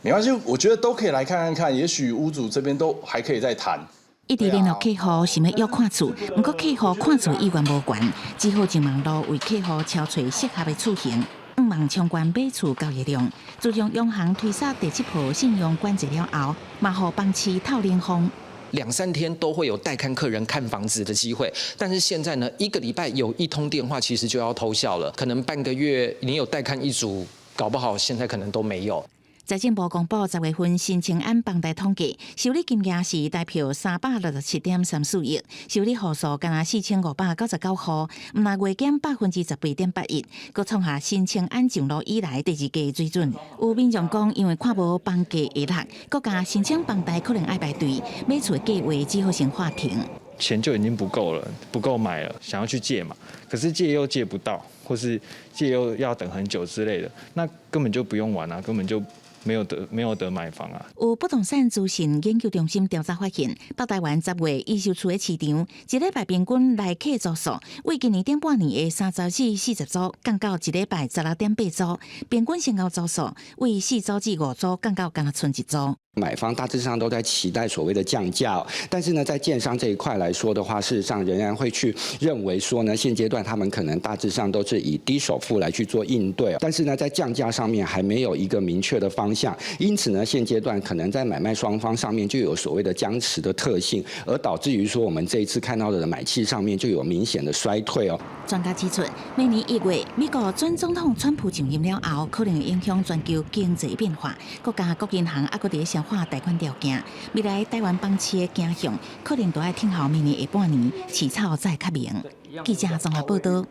沒關係，我覺得都可以來看看看，也許屋主這邊都還可以再談。一直聯絡客戶，想欲約看厝，毋過客戶看厝意願無懸，只好上網路為客戶敲揣適合的厝型。向望衝懸買厝交易量，自從央行推捒第七波信用管制了後，嘛予房市透冷風。兩三天都會有帶看客人看房子的機會，但是現在呢，一個禮拜有一通電話，其實就要偷笑了。可能半個月你有帶看一組，搞不好現在可能都沒有。財政部公布10月份新青安房貸統計，受理金額是台票367.34億，受理戶數干焦4599戶，毋但月減18.81%，閣創下新青安上路以來第二低水準。有民眾講，因為看無房價會落，閣加申請房貸可能愛排隊，買厝的計畫只好先喊停。錢就已經不夠了，不夠買了，想要去借嘛，可是借又借不到，或是借又要等很久之類的，那根本就不用玩啊，根本就沒有得買房啊！有不動產資訊研究中心調查發現，北台灣10月預售厝的市場，一禮拜平均來客組數，為今年頂半年的30至40組，降到一禮拜16.8組，平均成交組數為4組至5組，降到干焦賰一組。買方大致上都在期待所謂的降價，但是呢，在建商這一塊來說的話，事實上仍然會去認為說呢，現階段他們可能大致上都是以低首付來去做應對，但是呢，在降價上面還沒有一個明確的方向，因此呢，現階段可能在買賣雙方上面就有所謂的僵持的特性，而導致於說我們這一次看到的買氣上面就有明顯的衰退哦。專家指出，明年1月美國準總統川普上任了後，可能會影響全球經濟變化，國家各銀行猶閣佇咧消化貸款條件，未來台灣房市的走向可能都愛等候明年下半年市場才會較明。記者綜合報道。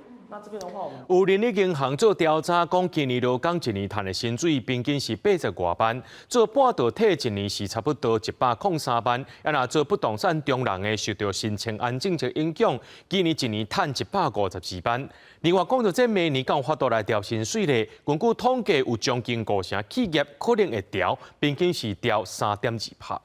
有人力銀行做調查，講今年勞工一年賺的薪水平均是80外萬，做半導體一年是差不多103萬。啊，若做不動產中人的受著新青安政策影響，今年一年賺154萬。另外講著這明年敢有法度來調薪水咧？根據統計，有將近5成企業可能會調，平均是調3.2%。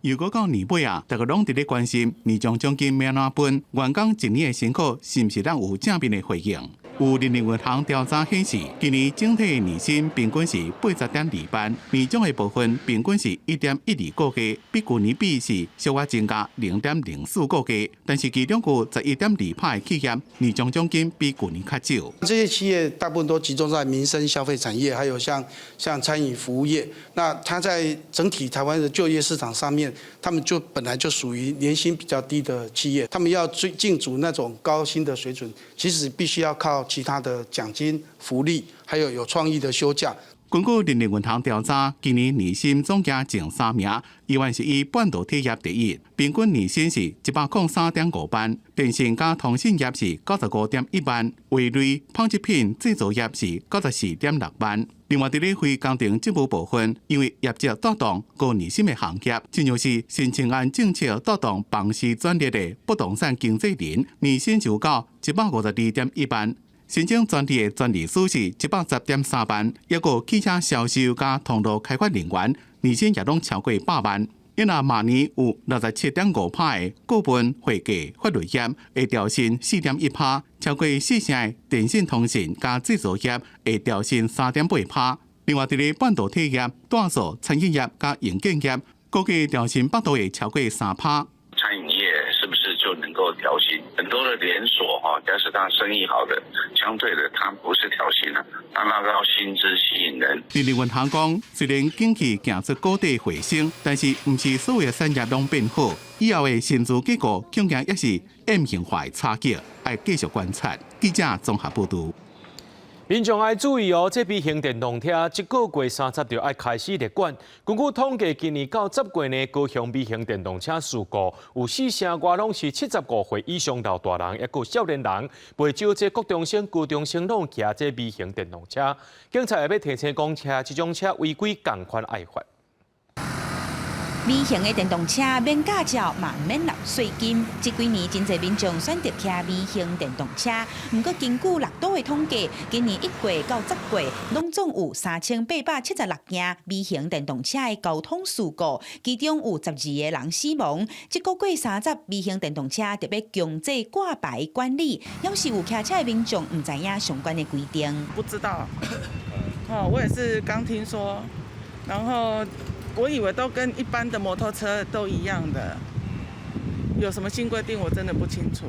如果到年尾啊，大家攏佇咧關心年終獎金欲按怎分，員工一年的辛苦是毋是咱有正面的回應？有人力銀行調查顯示，今年整體的年薪平均是80.2萬，年終的部分平均是1.12個月，比舊年比是小可增加0.04個月。但是其中有11.2%的企業年終獎金比舊年較少。這些企業大部分都集中在民生消費產業，還有像餐飲服務業。那它在整體台灣的就業市場上面，他們就本來就屬於年薪比較低的企業，他們要追競逐那種高薪的水準，其實必須要靠其他的獎金、福利，還有有創意的休假。根據人力銀行調查，今年年薪總計前三名，依然是以半導體業第一，平均年薪是103.5萬；電信佮通信業是95.1萬，畫類紡織品製造業是94.6萬。另外，佇咧非工程職務部分，因為業績帶動高年薪的行業，親像是新青安政策帶動房市轉熱的不動產經紀人，年薪就到152.1萬。申請專利的專利師是110.3萬，抑閣汽車銷售佮通路開發人員，年薪也攏超過100萬。因若明年有67.5%的顧問、會計、法律業會調薪4.1%，超過4成的電信通訊佮製造業會調薪3.8%。另外，佇咧半導體業、大數餐飲業佮硬件業，估計調薪幅度會超過3%。餐飲業是不是就能夠調薪？很多的連鎖哈，假使他生意好的，相對的他不是調薪啦，他那個要薪資吸引人。人力銀行講，雖然景氣行出谷底回升，但是毋是所有的產業攏變好。以後的薪資結構恐驚也是 M 型化的差距，愛繼續觀察。記者綜合報導。民眾愛注意哦，這微型電動車這個月30就愛開始列管。根據統計，今年到10月呢，高雄微型電動車事故有4成外攏是75歲以上老大人，抑閣少年人。袂少這國中生、高中生攏騎這微型電動車。警察也欲提醒講，騎這種車違規仝款愛罰。微型的電動車免駕照嘛毋免納稅金。這幾年真濟民眾選擇騎微型電動車，毋過根據六都的統計，今年1月到10月，攏總有3876件微型電動車的交通事故，其中有12個人死亡。這個月30，微型電動車特別強制掛牌管理，表示有騎車的民眾毋知影相關的規定。不知道，哦，我也是剛聽說，然後。我以為都跟一般的摩托車都一樣的，有什麼新規定我真的不清楚。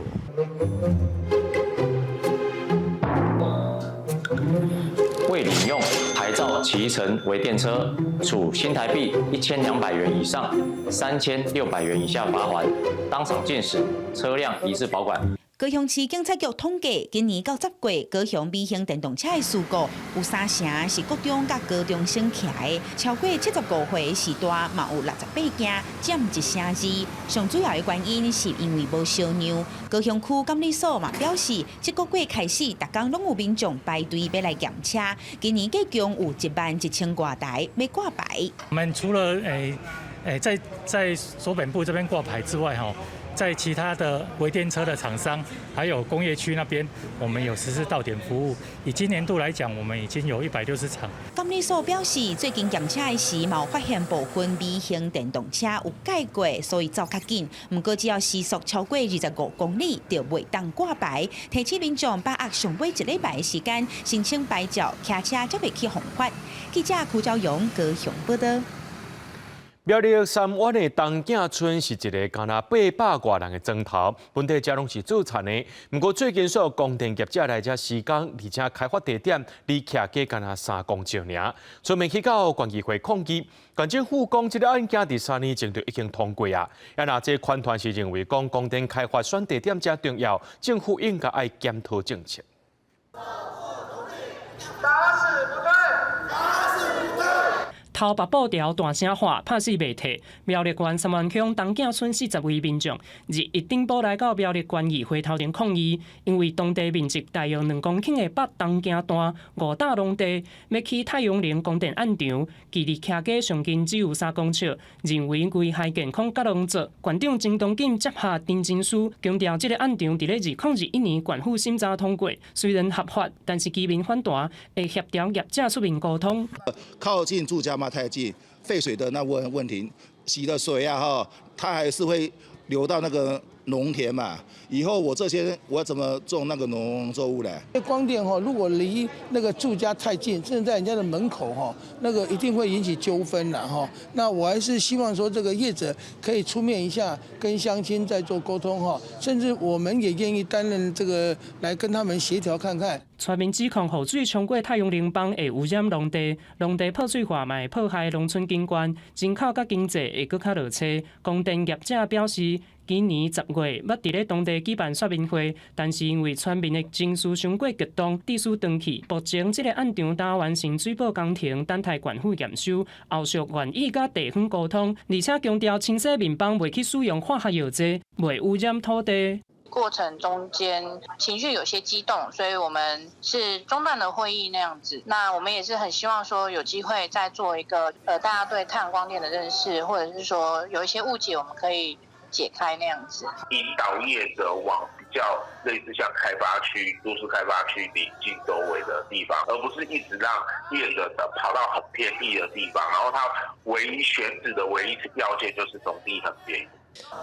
未領用牌照騎乘微電車，處新台幣1200元以上3600元以下罰鍰，當場駕駛，車輛移至保管。高雄市警察局統計，今年到10月，高雄微型電動車的事故有3成是國中佮高中生騎的，超過75歲的時段嘛有68件，佔1成2。上主要的原因是因為無相讓。高雄區監理所嘛表示，這個月開始，逐工攏有民眾排隊欲來驗車，今年計共有1萬1千外台欲掛牌。我們除了在所本部這邊掛牌之外，吼，在其他的微電車的廠商，還有工業區那邊，我們有實施到點服務。以今年度來講，我們已經有160場。監理所表示，最近驗車的時，嘛有發現部分微型電動車有改過，所以走較緊。毋過只要時速超過25公里，就袂當掛牌。提醒民眾把握上尾一禮拜的時間，申請牌照，騎車才袂去予罰。記者柯昭勇高雄報道。苗栗三灣的東爿村是一個敢若800外人的莊頭，本地遮攏是做田的。毋過最近煞有光電業者來遮施工，而且開發地點離徛家敢若3公尺爾。村民去到縣議會抗議，縣政府講這个案件佇3年前就已經通過啊。啊，若這環團是認為講光電開發選地點遮重要，政府應該愛檢討政策。打死不退！打死不退！頭縛布條大聲喊，拍死袂退。苗栗縣三灣鄉東爿村40位民眾，日一頂晡來到苗栗縣議會頭前抗議，因為當地面積大約2公頃的北東爿段五甲農地，欲起太陽能光電案場，距離徛家上近只有3公尺，認為危害健康佮農作。縣長曾東錦接下陳情書，強調這个案場佇咧2021年縣府審查通過，雖然合法，但是居民反彈，會協調業者出面溝通。靠近住家嘛太近，廢水的那問題，洗的水啊哈，它還是會流到那個農田嘛。以後我這些我怎麼種那個農作物呢？光電哈，如果離那個住家太近，甚至在人家的門口哈，那個一定會引起糾紛啦哈。那我還是希望說，這個業者可以出面一下，跟鄉親再做溝通哈，甚至我們也願意擔任這個來跟他們協調看看。村民指控雨水衝過太陽能板會污染農地，農地破碎化嘛會破壞農村景觀，人口佮經濟會閣較落差。光電業者表示，今年10月欲佇咧當地舉辦說明會，但是因為村民的情緒傷過激動，致使斷去。目前這个案場焦完成水保工程，等待縣府驗收，後續願意佮地方溝通，而且強調清洗面板袂去使用化學藥劑，袂污染土地。過程中間情緒有些激動，所以我們是中斷了會議那樣子。那我們也是很希望說有機會再做一個大家對太陽光電的認識，或者是說有一些誤解，我們可以解開那樣子。引導業者往比較類似像開發區、都市開發區鄰近周圍的地方，而不是一直讓業者的跑到很偏僻的地方，然後他唯一選址的唯一要件就是農地很便宜。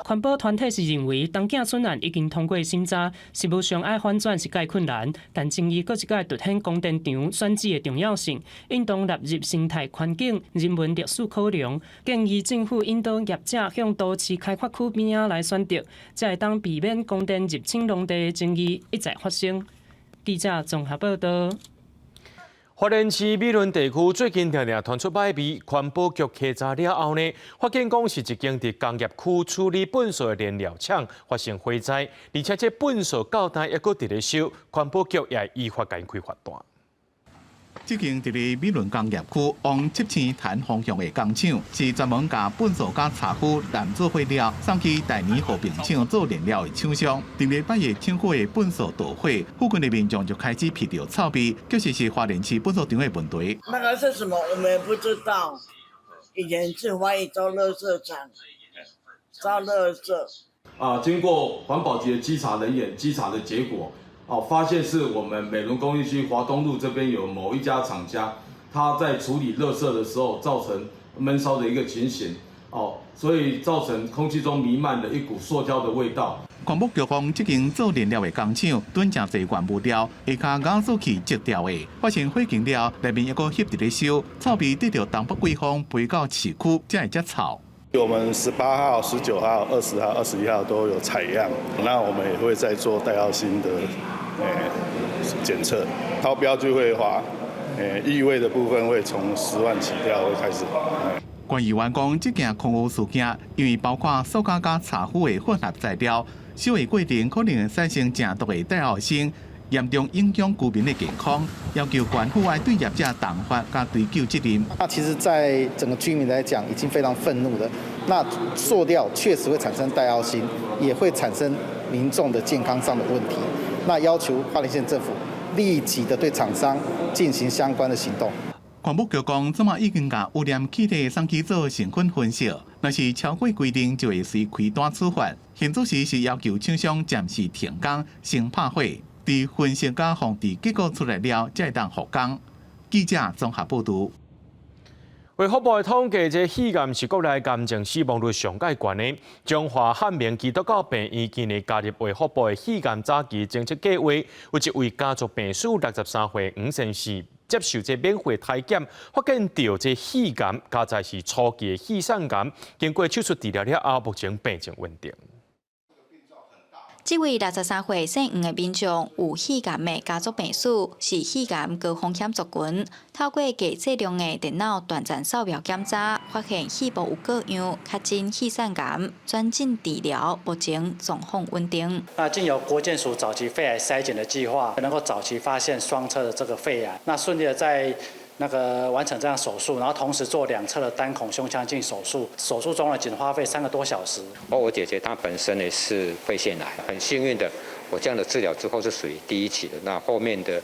環保團體是認為，東爿村案已經通過審查，實務上愛反轉是較困難，但爭議閣一擺凸顯光電場選址的重要性，應當納入生態環境、人文歷史考量，建議政府引導業者向都市開發區邊仔來選擇，才會當避免光電入侵農地的爭議一再發生。記者綜合報道。花蓮市美崙地區最近定定傳出歹味，環保局稽查了後呢，發現講是一間佇工業區處理糞埽的燃料廠發生火災，而且這糞埽到今猶閣佇咧燒，環保局也依法共開罰單。這間佇咧美崙工業區往七星潭方向的工廠，是專門共糞埽佮柴灰濫做伙料，送去大年和平廠做燃料的廠商。頂禮拜日廠區的糞埽著火，附近的民眾就開始聞著臭味，確實是花蓮市糞埽場的問題。那個是什麼？我們也不知道。以前是懷疑燒垃圾場，燒垃圾。啊，經過環保局的稽查人員稽查的結果。哦，發現是我們美崙工業區華東路這邊有某一家廠家，他在處理垃圾的時候造成悶燒的一個情形，哦，所以造成空氣中彌漫了一股塑膠的味道。環保局講，這間做燃料的工廠囤誠濟原物料，下跤加速器積掉的，發生火警了，內面猶閣翕佇咧燒，臭味對著東北季風飛到市區，才會遮臭。我們18號、19號、20號、21號都有採樣，那我們也會再做戴奧辛的檢測，超標就會罰，異味的部分會從10萬起跳會開始罰。關議員講，這件空污事件，因為包括塑膠佮柴灰的混合材料，燒的過程可能會產生誠毒的戴奧辛，嚴重影響居民的健康，要求縣府愛對業者重罰佮追究責任。那其實，在整個居民來講，已經非常憤怒了。那塑料確實會產生戴奧辛，也會產生民眾的健康上的問題。那要求花蓮縣政府立即的對廠商進行相關的行動。環保局講，這馬已經共污染氣體送去做成分分析，若是超過規定，就會隨開單處罰。新竹市是要求廠商暫時停工，先拍火，佇分析佮防治結果出來了，才會當復工。記者綜合報導。衛福部的統計，這肺癌是國內癌症死亡率上蓋懸的。彰化漢明基督教病院今年加入衛福部的肺癌早期偵測計劃，有一位家族病史63歲黃先生接受這免費篩檢，發現著這肺癌，佳哉是初期的肺腺癌，經過手術治療了後，目前病情穩定。這位63歲姓黃的民眾有肺癌的家族病史，是肺癌高風險族群。透過低劑量的電腦斷層掃描檢查，發現肺部有個樣，確診肺腺癌，轉診治療，目前狀況穩定。那經由國健署早期肺癌篩檢的計劃，能夠早期發現雙側的這個肺癌，那順利的在那個完成這樣手術，然後同時做兩側的單孔胸腔鏡手術，手術中呢僅花費3個多小時。哦，我姐姐她本身呢是肺腺癌，很幸運的，我這樣的治療之後是屬於第一期的，那後面的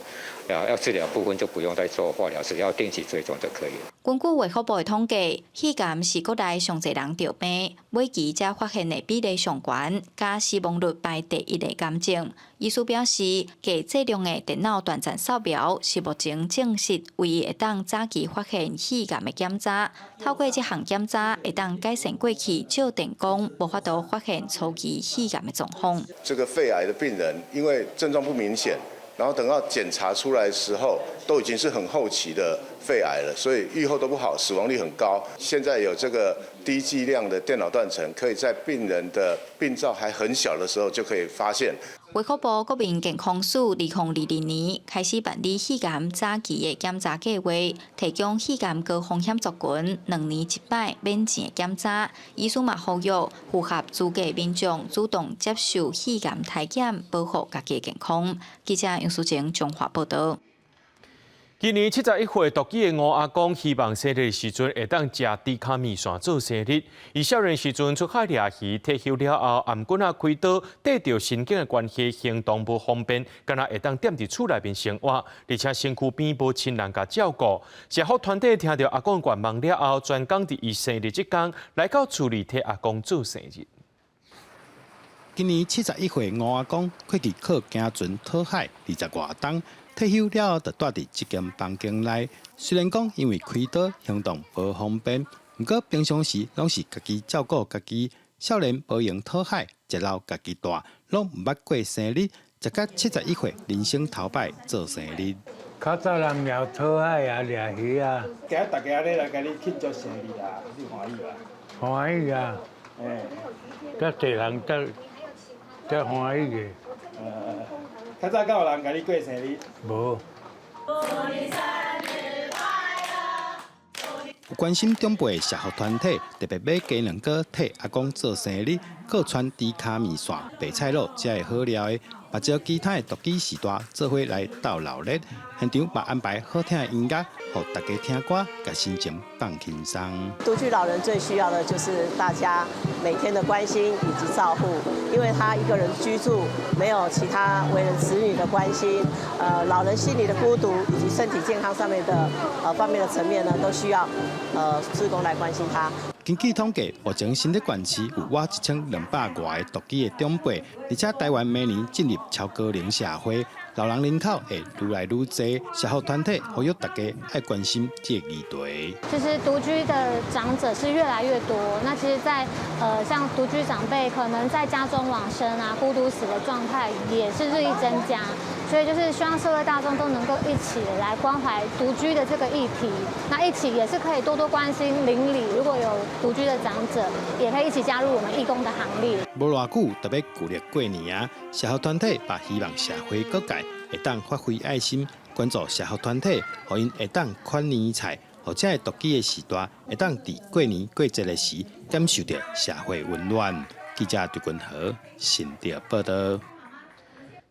要治療部分就不用再做化療，只要定期追蹤就可以了。根據衛福部的統計，肺癌是國內上濟人著病，尾期才發現的比例上懸，佮死亡率排第一的癌症。醫師表示，低劑量的電腦斷層掃描是目前證實唯一會當早期發現肺癌的檢查。透過這項檢查，會當改善過去照電光無法度發現初期肺癌的狀況。這個肺癌的病人，因為症狀不明顯，然後等到檢查出來的時候，都已經是很後期的肺癌了，所以預後都不好，死亡率很高。現在有這個低劑量的電腦斷層，可以在病人的病灶還很小的時候就可以發現。衛福部國民健康署2022年開始辦理肺癌早期的檢查計劃，提供肺癌高風險族群2年一擺免錢的檢查。醫師嘛呼籲符合資格民眾主動接受肺癌篩檢，保護家己的健康。記者楊淑靜彰化報導。今年71歲獨居的吳阿公，希望生日的時陣會當食豬跤麵線做生日。伊少年時陣出海掠魚，退休了後，頷頸仔開刀，綴著神經的關係，行動無方便，干焦會當踮佇厝內面生活，而且身軀邊無親人共照顧。社福團體聽著阿公願望了後，專工佇伊生日這工來到厝裡替阿公做生日。今年71歲吳阿公過去靠行船討海20外冬，退休了後就蹛佇這間房間內。雖然講因為開刀行動無方便，毋過平常時攏是家己照顧家己。少年無閒討海，食老家己帶，攏毋捌過生日，食甲71歲人生頭擺做生日。較早人枵討海啊，掠魚啊。今日大家咧來共你慶祝生日啊，你歡喜無？歡喜啊！遮濟人遮遮歡喜的。較早敢有人共你過生日？無。有關心長輩的社福團體特別買雞卵糕替阿公做生日，閣傳豬跤麵線、白菜滷遮的好料的，嘛招其他的獨居時代做伙來鬥鬧熱。現場嘛安排好聽的音樂，予大家聽歌，共心情放輕鬆。獨居老人最需要的就是大家每天的關心以及照護，因為他一個人居住，沒有其他為人子女的關心，老人心理的孤獨以及身體健康上面的方面的層面呢，都需要志工來關心他。根據統計，目前新竹縣市有倚1200外个獨居的長輩，而且台灣每年進入超高齡社會，老人人口會愈來愈多，社福團體呼籲大家愛關心這個議題。其實獨居的長者是越來越多，那其實在像獨居長輩可能在家中往生啊、孤獨死的狀態也是日益增加，所以就是希望社會大眾都能夠一起來關懷獨居的這個議題，那一起也是可以多多關心鄰里，如果有獨居的長者，也可以一起加入我們義工的行列。無偌久，就欲舊曆過年啊，社福團體嘛希望社會各界會當發揮愛心，關注社福團體，予𪜶會當款年菜，予遮个獨居的時代會當佇過年過節的時感受著社會溫暖。記者陳君和新竹報導。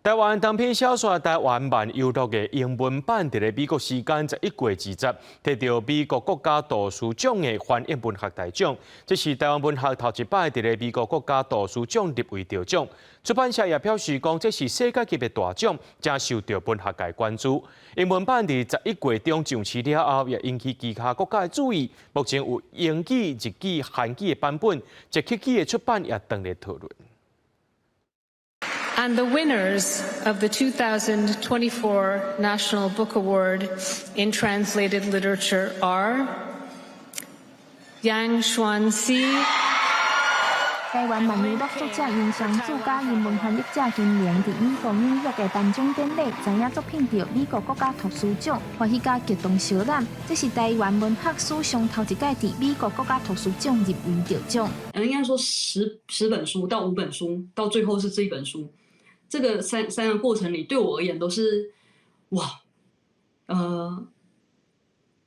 台灣長篇小說《台灣漫遊錄》的英文版，佇咧美國時間11月20，摕著美國國家圖書獎的翻譯文學大獎。這是台灣文學頭一擺佇咧美國國家圖書獎入圍得獎。出版社也表示講，這是世界級的大獎，誠受著文學界關注。英文版佇11月中上市了後，也引起其他國家的注意。目前有英語、日語、韓語的版本，捷克語的出版也正咧討論。 And the winners of the 2024 National Book Award in Translated Literature are Yang Xuanxi。台灣漫遊錄作者楊雙子佮英文翻譯者金玲佇美國紐約的頒獎典禮，知影作品得美國國家圖書獎，歡喜佮激動相攬。這是台灣文學史上頭一屆佇美國國家圖書獎入圍得獎。應該說10本書到五本書，到最後是這一本書，這個三個過程裡，對我而言都是哇，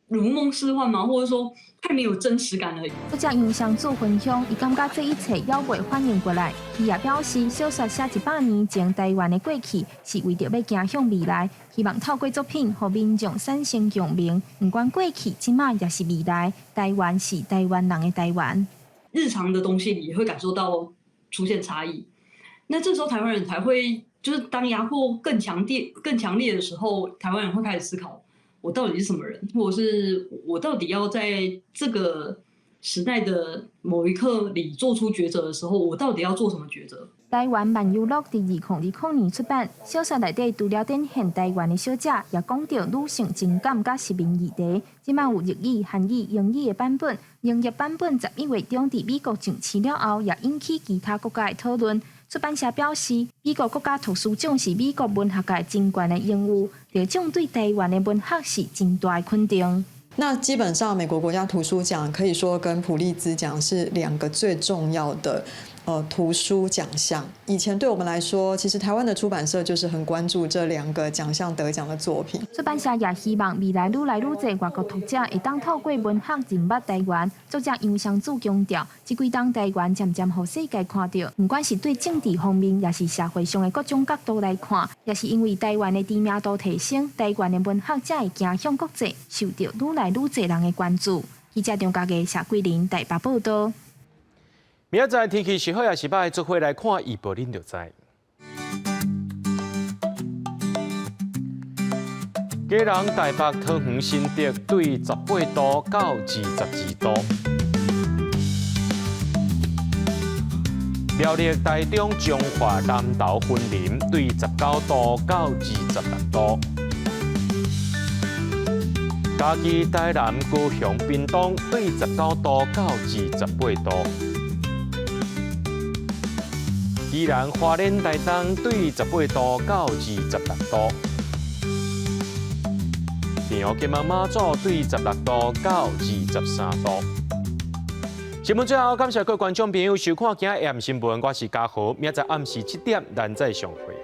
如夢似幻嗎？或者說太沒有真實感了。作者楊雙子分享，伊感覺這一切猶未反應過來。伊也表示，小說寫100年前台灣的過去，是為著欲行向未來，希望透過作品，予民眾產生共鳴。毋管過去、這馬抑是未來，台灣是台灣人的台灣。日常的東西裡也會感受到出現差異。那這時候台灣人才會，就是當壓迫更強烈、更強烈的時候，台灣人會開始思考。我到底是什麼人，或者是我到底要在這個時代的某一刻裡做出抉擇的時候，我到底要做什麼抉擇？台灣漫遊錄佇2020年出版，小說內底除了展現台灣的小姐，也講著女性情感佮殖民議題。這馬有日語、韓語、英語的版本，英譯版本11月中佇美國上市了後，也引起其他國家的討論。出版社表示，美國國家圖書獎是美國文學界真懸的榮譽，得獎對台灣的文學是真大的肯定。那基本上，美國國家圖書獎可以說跟普利茲獎是兩個最重要的圖書獎項。以前對我們來說，其實台灣的出版社就是很關注這兩個獎項得獎的作品。出版社也希望未來愈來愈濟外國讀者會當透過文學認捌台灣。作者楊雙子強調，這幾冬台灣漸漸予世界看著，毋管是對政治方面，抑是社會上的各種角度來看，也是因為台灣的知名度提升，台灣的文學才會行向國際，受著愈來愈濟人的關注。記者張家傑、謝桂林台北報導。明仔載天氣是好抑是䆀，做伙來看預報，恁就知。基隆、台北、桃園、新竹對18度到22度。苗栗、台中、彰化、南投、雲林對19度到26度。嘉義、台南、高雄、屏東對19度到28度。宜蘭、花蓮、台東對18度到26度。平湖、金門、馬祖對16度到23度。新聞最後，感謝各位觀眾朋友收看今日 AM 新聞，我是嘉豪，明仔載暗時7點，咱再相會。